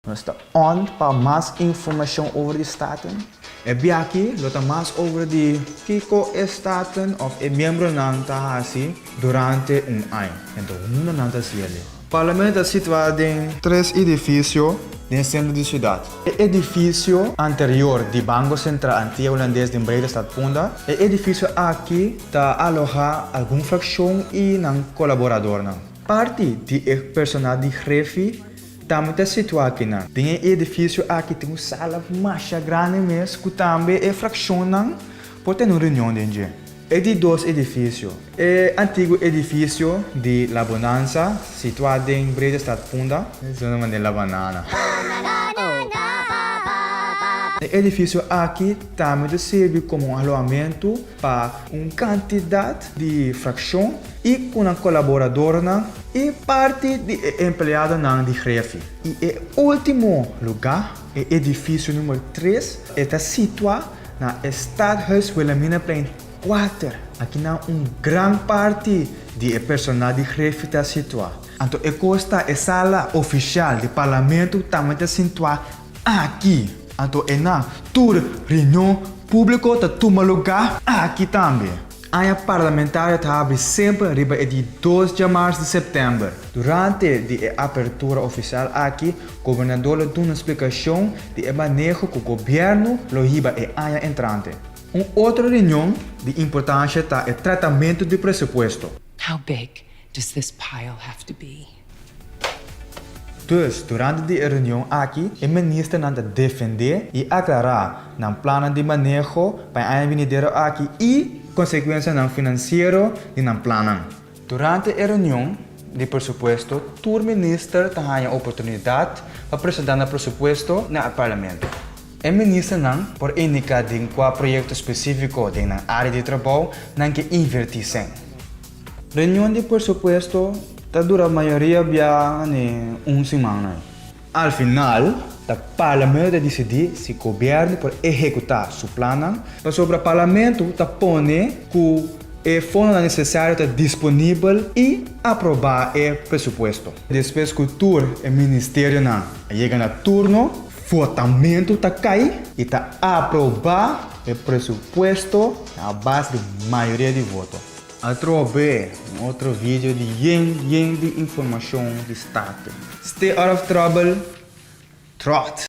Nos ta on pa mas informashon over di Staten. E biaha lo ta mas over di kiko e Staten òf e miembronan ta hasi durante un aña. Anto, unda nan ta hasi e? Parlamento ta situá den tres edifisio den sentro di siudat. E edifisio anterior di Banko Sentral Antia Hulandes den Breedestad Punda. E edifisio aki ta alohá algun frakshon i nan kolaboradónan. Parti di e personal di Griffie tambe ta situá akinan. Den e edifisio aki tin un sala masha grandi mes ku tambe e frakshonnan por tene un reunion den dje. E di dos edifisio, e antiguo edifisio di La Bonanza, situá den Breedestad Punda. Zona manera La Banana. E edifisio aki tambe ta sirbi komo un alohamentu pa un kantidat di frakshon i ku nan kolaboradornan i parti di e empleadonan di Griffie. I e último lugá, e edifisio number 3, e ta situá na e Stadhuis Wilhelminaplein 4. Akinan un gran parti di e personal di Griffie ta situá. Anto e kos ta e sala ofisial di parlamento tambe ta situá aki. Anto einan tur reunion públiko ta tuma lugá aki tambe. Aña parlamentario ta habri semper riba e di 2 djamars di sèptèmber. Durante di e apertura ofisial aki, gobernador lo duna splikashon di e maneho ku gobièrnu lo hiba e aña entrante. Un otro reunion di importansia ta e tratamentu di presupuesto. How big does this pile have to be? Dus, durante di e reunion aki, e ministernan ta defendé i aklará nan plannan di maneho pa e aña binidero aki i konsekuensianan finansiero di nan plannan. Durante e reunion di presupuesto, tur minister ta haña oportunidat pa presentá nan presupuesto na e parlamento. E ministernan por indiká den kua proyekto spesífiko den nan área di trabou nan ke invertí sèn. Reunion di presupuesto ta dura mayoria bia un siman. Al final, ta parlamento ta disidí si gobièrnu por ehekutá su plannan, pasobra parlamento ta pone ku e fondonan nesesario ta disponibel i aprobá e presupuesto. Despues ku tur e ministerionan a yega na turno, votamentu ta kai i ta aprobá e presupuesto na base di mayoria di voto. Atrobe, un otro video di yen yen di informashon di Staten. Stay out of trouble, trot!